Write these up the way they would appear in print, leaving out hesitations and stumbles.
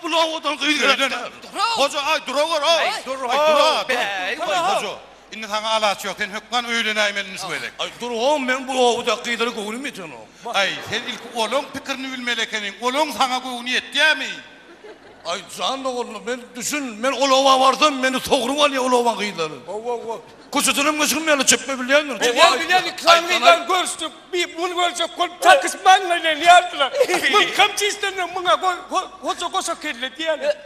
bu owadan gyz gerek däl. Hoja, aý, durawur, aý. Dur, aý, dur, dur. Hoja, indi saňa alaç ýok, sen hökman öýlenäýmeli indi şu gezek. Aý, dur, oň, meň bu obadaky gyzlara göwnüm ýetenok. Aý, sen ilki olaň pikirini bilmeli ekeniň, olaň saňa göwni ýetýämi? Aý, jan doganlar, men düşün, men ol oba barsam, meni sogrup alýar ol obaň gyzlary. Hawa, hawa. Köçedenem geçirmeýärler, çepbe bilýändir. Bilýän, bilýän, iki sany gyzdan görüşdik. Bir muny görjek bolup çakyşyp maňlaýlanýardylar. Muňkam çişlerine muňa hoja goşa kelle diýýärler.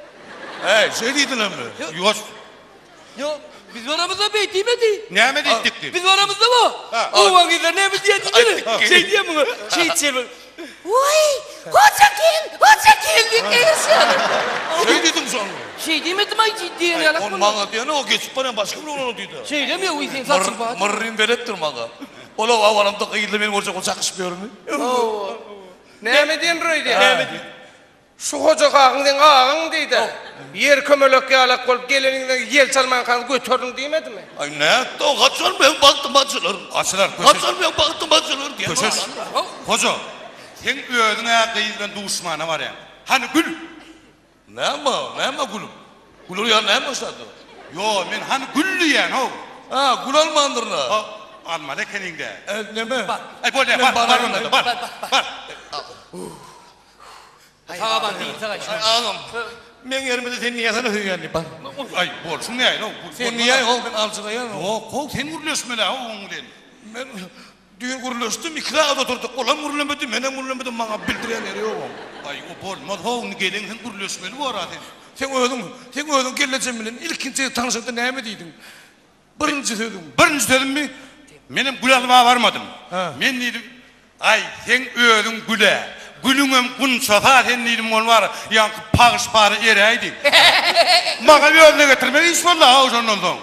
Äý, şeý diýdilermi? Ýok. Ýok, biz baramyzda beý diýmedi. Näme diýdik diýip? Biz baramyzda bu. Oba gyzlar näme diýýär diýsene. Şeý diýýär muňa. Şeýtse bir. Waý, hoja gel, hoja gel diýip eýerşýärler. Şeý diýdiň şony. Şeý diýmedim aý diýen ýalak boldy. Ony maňa diýeni o geçip barýan başga bir oglana diýdi. Şeýlemi ýok, sen saçyň bar. Myrrym beletdir maňa. Ol oba baramda gyzlar meni görjek bolup çakyşyp ýörmi? Hawa. Näme diýen öýdýär? Näme diýdi? Şu hoja kagyň seň agaň diýdi. Ýer kömelek ýalak bolup geleniňde ýel çalmankaň göterdiň diýmedimi? Aý nätdi o haçan meň bagtym açylar? Açylar köşeş. Haçan meň bagtym açylar diýen. Köşeş. Hoja, seň özüň-ä gyz bilen duşmana barýaň. Hany gül? Näme, näme gülüp? Güler ýaly näme başlady? Ýo, men hany gül diýýän-ow. Hä, gül almandyryn-a. Ha, almaly ekeniň-dä. E, neme? Aý, bolýa, bar, bar onda-da, bar, bar. Sag aman diýin, sag aý. Aý, agam, meň ýerimde sen niýesene söýýän diýip, bar. Aý, bolşuň nähili-ow? Sen niýe-ow, men aljyraýan-ow. Ýok-ow, sen gürleşmeli-ä oň bilen. Men düýn gürleşdim, iki sagat oturdyk, olam gürlemedi, menem gürlemedim, maňa bildirýän ýeri ýok oň. Aý, o bolmaz-how, indi geleňsoň gürleşmeli bor-a sen. Seň özüň, seň özüň gelnejem bilen ilkinji gezek tanyşaňda näme diýdiň? Birinji sözüň. Birinji sözümmi? Menem gül almaga barmadym. Men diýdim, Aý, seň özüň gül-ä. Gülüňem gunçasy-a sen diýdim, ol bar, ýaňky pagyş-para eräýdi. Maňa özüne getirmek iş boldy-a şondan soň.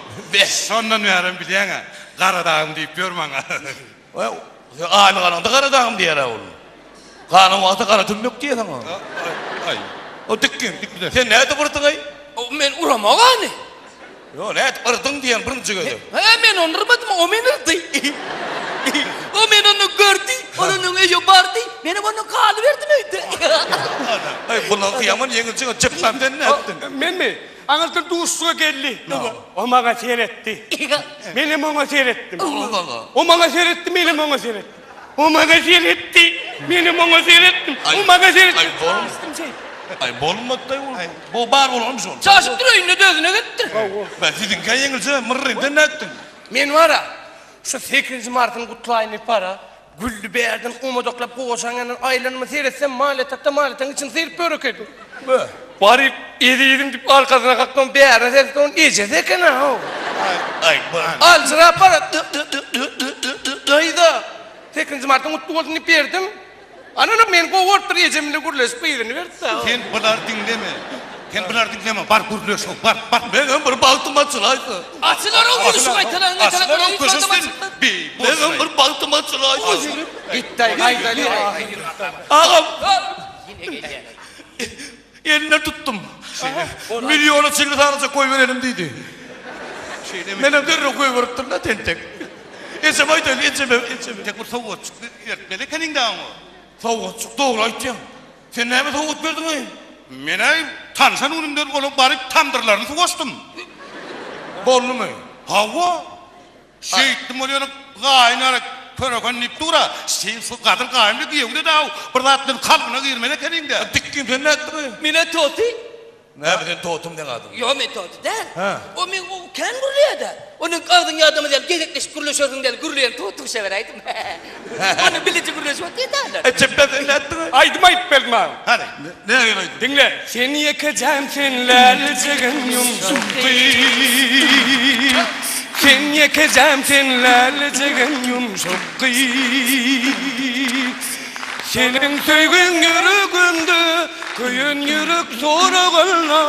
Şondan bärem bilýäň-ä, Garadagym diýip ýör maňa. Sen aýlyk alaňda Garadagym diýer-ä ol. Galan wagty gara tümmek diýer saňa. Aý. O dikgin. Sen nädip urduň-aý? Men uramok ony. Ýok, nädip yrdyň diýen birinji gezek. Hä, men ony yrmadym, o meni yrdy. O meni onda gördi, ol onuň öýe bardy, menem ondan galyberdim öýde. Aý, bularky ýaman ýeňiljek, çepbäm sen nätdiň? Menmi? Aňyrdan duşuşyga geldi. O maňa seretdi. Menem oňa seretdim. O maňa seretdi, menem oňa seretdim. O maňa seretdi, menem oňa seretdim. O maňa seretdi. Aý, bolmady. Aý, bolmady-da ol. Bu bar bolanam şol. Çaşypdyr öýünde-de özüne gelipdir. Bä, siziňkä ýeňilje, Myrrym, sen nätdiň? Men bar-a, şu sekizinji martyny gutlaýyn diýip bar-a, Gülli bärden omadaklap gowaçaň ýanyndan aýlanyma seretsem, mal ýatakda mal ýatagyň içini syryp ýör ekeni. Bä. Baryp, ezizim diýip arkasyna kakdym, bärine seretsem, onuň ejesi eken-a-how. Aý, bä. Aljyrap bar-a, Daýza, sekizinji martyň gutly bolsun diýip berdim. Anana meni gowy görüpdir ejem bile gürleşip yzyny beripdi. Sen bulary diňleme. Sen bulary diňleme bar gürleş how bar bar. Meňem bir bagtym açylaýsa. Açylar ow ýürüşi gaýtalan gaýtalan Açylar ow köşeş sen bi Meňem bir bagtym açylaýsa. Gitdaý gaýdaly. Agam. Elinden tutdum. Milliona çenli sanaja goýberelim diýdi. Şeýlemi? Menem derrew goýberipdim-de tentek. Ejem aýdaýyn, ejeme, ejeme. Tek bir sowgatjyk bertmeli ekeniň-dä oňa. Sowgatjyk, dogry aýtýaň. Sen näme sowgat berdiň-eý? Men-ä tanşan günümden olaň baryp tamdyrlaryny suwaşdym. Boldumy? Hawa. Şeýtdim ol ýöne gaýyn ara köreken diýip dur-a. Sen şu gadyr gaýynly giýewde daw bir zat bilen kalbyna girmeli ekeniň-dä. Dikgin sen nätdiň-eý? Men-ä toty. Näme sen totum deň adyň? Ýok men toty däl. O men o kän gürleýär-dä. Onuň agzyň ýadamaz ýaly gezekleşip gürleşersiň däl gürleýän toty guşa beräýdim. Onuň bileje gürleşip otyrdylar. E çepbe sen nätdiň-eý? Aýdym aýdyp berdim agam. Hany. Nähili aýdym? Diňle. Sen ýekejäm sen lälejegim ýumşak gyz. Sen ýekejäm sen lälejegim ýumşak gyz. Seniň söýgiň ýüregimde köýen ýürek soragynda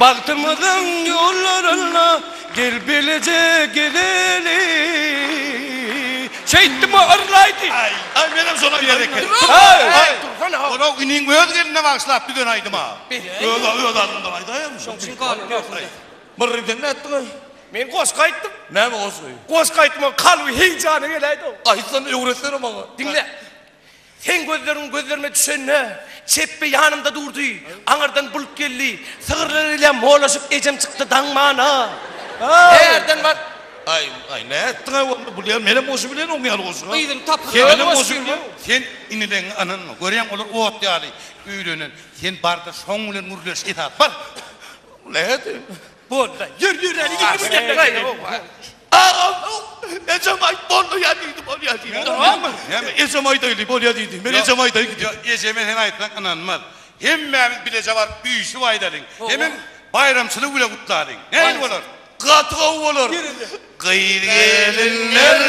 Bagtymyzyň ýollarynda gel bileje gezeli. Şeýtdim o yrlaýdy. Aý menem şony aýdaýyn. Aý Ola iniň öz geline bagyşlap düzen aýdyma. Öz öz adymdan aýdaýarmy? Şoň üçin galyp ýörsüň. Myrryň sen nätdiň-aý? Men goşgy aýtdym. Näme goşgy? Goşgy aýtmagyň kalby heýjana geläýdi. Aýtsana öwretsene maňa. Diňle. Seň gözleriň gözlerime düşende, Çepbe ýanymda durdy, aňyrdan bulut geldi, Sygyrlar ile molaşyp ejem çykdy daňmana. Bärden bar. Aý, aý, nätdiň-aý onda bulýan, menem goşy bilen oň ýaly goşgy. Gyzyny tapyp. Sen Menem goşy bilýän. Sen inileňňe ynanma. Görýäň olar ot ýaly öýlenen. Sen barda şoň bilen gürleş esas. Bar. Nätdi? Boldy. Ýör ýör indi bu Agam, ejem aýt bolýa diýdi, bolýa diýdi. Näme? Ejem aýdaýly, bolýa diýdi. Men ejem aýdaýyn gidip. Ýok, ejeme sen aýtsaň ynanmaz. Hemmämiz bileje baryp üýşüp aýdalyň. Hemem baýramçylyk bile gutlalyň. Nähili bolar? Gaty gowy bolar. Gyz gelinler.